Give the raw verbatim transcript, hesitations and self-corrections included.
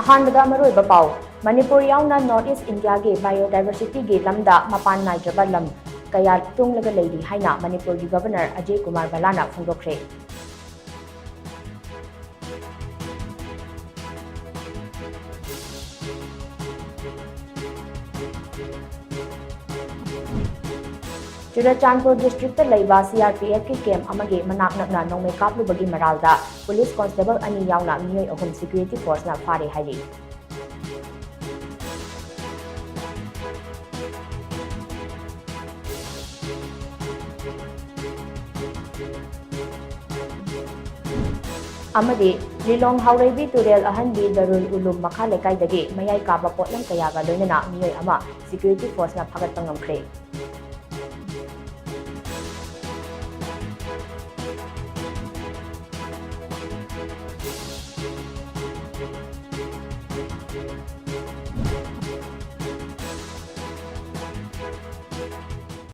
ꯑꯍꯥꯟꯕꯗ ꯃꯔꯨꯑꯣꯏꯕ ꯄꯥꯎ꯫ ꯃꯅꯤꯄꯨꯔ ꯌꯥꯎꯅ North East India ꯒꯤ biodiversity ꯒꯤ ꯂꯝꯗ ꯃꯄꯥꯟ ꯅꯥꯏꯗ꯭ꯔꯕ ꯂꯝ ꯀꯌꯥ ꯇꯨꯡꯂꯒ ꯂꯩꯔꯤ ꯍꯥꯏꯅ ꯃꯅꯤꯄꯨꯔꯒꯤ Governor ꯑꯖꯌ ꯀꯨꯃꯥꯔ ꯚꯜꯂꯥꯅ ꯐꯣꯡꯗꯣꯛꯈ꯭ꯔꯦ꯫ ꯆꯨꯔꯆꯥꯟꯄꯨꯔ district ꯇ ꯂꯩꯕ C R P F ꯀꯤ camp ꯑꯃꯒꯤ ꯃꯅꯥꯛ ꯅꯛꯅ ꯅꯣꯡꯃꯩ ꯀꯥꯞꯂꯨꯕꯒꯤ ꯃꯔꯥꯜꯗ police constable ꯑꯅꯤ ꯌꯥꯎꯅ ꯃꯤꯑꯣꯏ ꯑꯍꯨꯝ security force ꯅ ꯐꯥꯔꯦ ꯍꯥꯏꯔꯤ꯫ ꯑꯃꯗꯤ ꯂꯤꯂꯣꯡ ꯍꯥꯎꯔꯩꯕꯤ ꯇꯨꯔꯦꯜ ꯑꯍꯟꯕꯤ ꯗꯔꯨꯜ ꯎꯂꯨꯝ ꯃꯈꯥ ꯂꯩꯀꯥꯏꯗꯒꯤ ꯃꯌꯥꯏ ꯀꯥꯕ ꯄꯣꯠꯂꯝ ꯀꯌꯥꯒ ꯂꯣꯏꯅꯅ ꯃꯤꯑꯣꯏ ꯑꯃ security force ꯅ ꯐꯥꯒꯠꯄ ꯉꯝꯈ꯭ꯔꯦ꯫